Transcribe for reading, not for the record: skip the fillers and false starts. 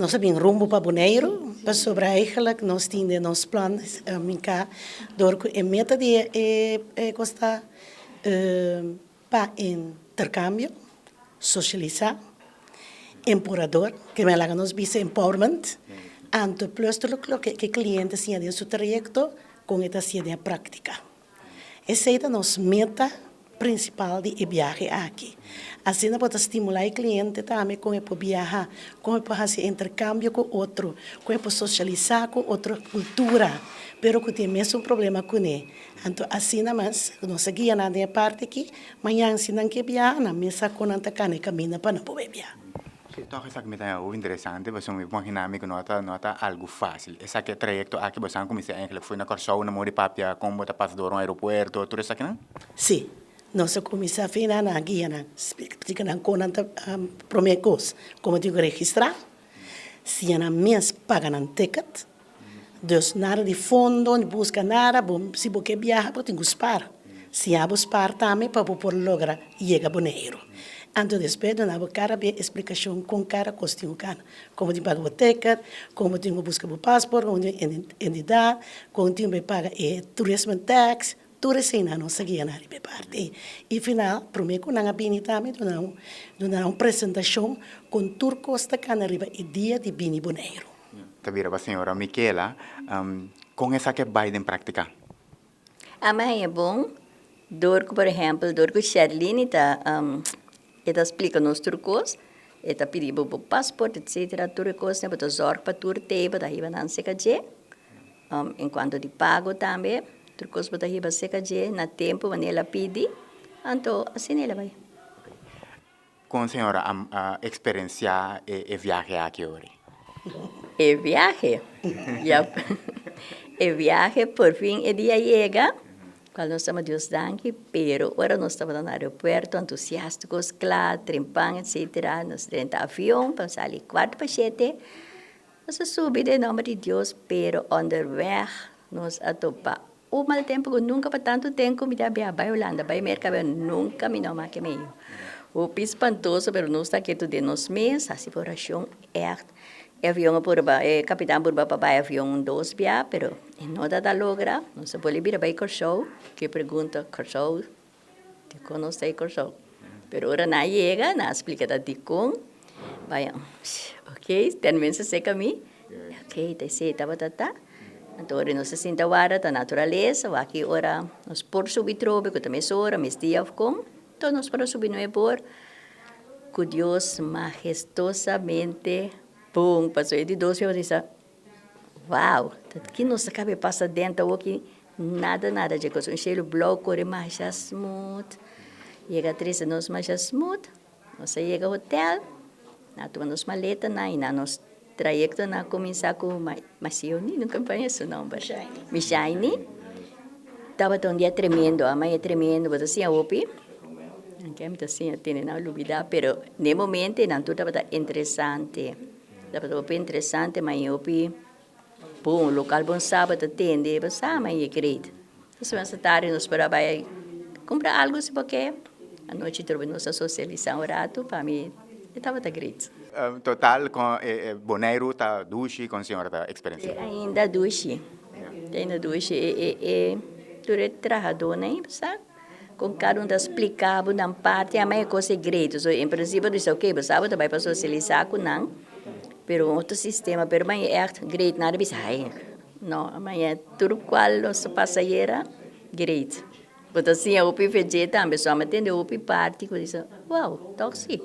Nos a bin rumbo pa Boneiru, pasobra eigenlijk nos tin den nos plan minká dor ku e meta di e kos ta pa interkambio, sosialisá, emporador, ke men laga nos bisa empowerment, anto plus tur loke e kliente siña den su trayekto kon e ta hasié den e práktika. Esei ta nos meta prinsipal di e biahe aki. Asina bo ta stimulá e kliente tambe kon e por biaha, kon e por hasi interkambio ku otro, kon e por sosialisá ku otro kultura, pero ku tin e mesun problema kuné. Anto asina mas nos a guia nan den e parti aki, mañan si nan ke biaha nan mes sa kon nan ta kana e kaminda pa nan por bai biaha. Sí, tòg esaki mi ta haña hopi interesante pasobra mi por imaginá mi ku no ta no ta algu fásil. Esaki e trayekto aki bo san kuminsá eigentlik for na Kòrsou na modi papia kon bo ta pasa dor un aeropuerto tur esakinan? Sí, nos a kuminsá fina nan a guia nan, splika nan kon nan ta promé kos kon bo tin ku registrá, siña nan mes paga nan ticket, dus nada di fondo ni buska nada, bo si bo ke biaha bo tin ku spar, siña bo spar tambe pa bo por logra yega Boneiru. Anto despues duna bo kada be esplikashon kon kada kos tin ku kana, kon bo tin paga bo ticket, kon bo tin ku buska bo pasport, kon bo tin identidat, kon bo tin ku paga e tourism tax, tur eseinan nos a guia nan riba e parti ei. I final, prome ku nan a bini tambe duna un duna un presentashon kon tur kos ta kana riba e dia di bini Boneiru. Ta bira pa señora Michela, kon esaki a bai den praktika? Ami haña bon dor ku por ehèmpel dor ku Sherlini ta e ta splika nos tur kos, e ta pidi bo bo pasport etsetera tur e kosnan bo ta zòrg pa tur te bo ta hiba nan seka dje, en kuanto di pago tambe tur kos bo ta hiba seka dje na tempu wanneer el a pidi, anto asina el a bai. Kon señora a eksperensiá e viahe aki ori? E viahe? Yep. E viahe por fin e dia yega, cual nos tama Dios danki, pero ora nos tabata na aeropuerto entusiasticos, cla, trempan, etcetera, nos drenta avion pa sali cuarto pa shete, nos a subi den nomber di Dios, pero onderweg nos a topa Un mal tempu ku nunka pa tantu tempu mi ta biaha bai Hulanda, bai Merka, bai nunka mi no make medio. Hopi spantoso pero nos ta ketu den nos mes hasi orashon ègt. E avion a purba, e kapitan a purba pa bai avion un dos bia pero e no ta ta logra. Nos a bolbe bira bai Kòrsou, ke pregunta Kòrsou dikon nos ta e Kòrsou? Pero ora nan a yega nan a splika ta dikon, bai ok tenminste seka mi. Ok, ta esei tabata ta. Anto ora nos a sinta warda ta naturalesa, wak ki ora nos por subi trobe ku ta mes ora, mes dia of kon, anto nos por a subi nuebe or ku Dios mahestosamente bon pasobra e di dos bia bo ta bisa, wow, ta ki nos a kaba pasa den ta awoki nada nada dje kos, un shelu blou kore masha smooth, yega trese nos masha smooth. Nos a yega hotel, nan a tuma nos maletanan y nan nos trayectonan a cuminsa cu Masioni, nunca mi pone su nomber, Mishaini. Tabata un dia tremendo, a maya tremendo, bo ta siña hopi, aunke mi ta siña tene nan lubida, pero n'e momento nan tur tabata interesante, tabata hopi interesante, maya hopi bon, local bon sa bo ta tende, bo sa maya great. Nos a tardi nos por a bai cumpra algo si bo ke. Anochi trobe nos a socialisa un rato, pa mi e tabata great. Total con Boneiru ta dushi con señora ta experiencia? Te ainda dushi, te ainda dushi. E e tur e trahadornan ei sa con cada un ta splica bo nan parti, ama e cos e great. So en principio bo bisa ok bo sa bo ta bai pa socialisa cu nan, pero un otro sistema, pero man e echt great, nan a bisa hay. No, maña tur cual nos ta pasa ayera, great. Bo ta siña hopi vegeta tambe, so a mi tende hopi parti cu bisa, wow, toch si.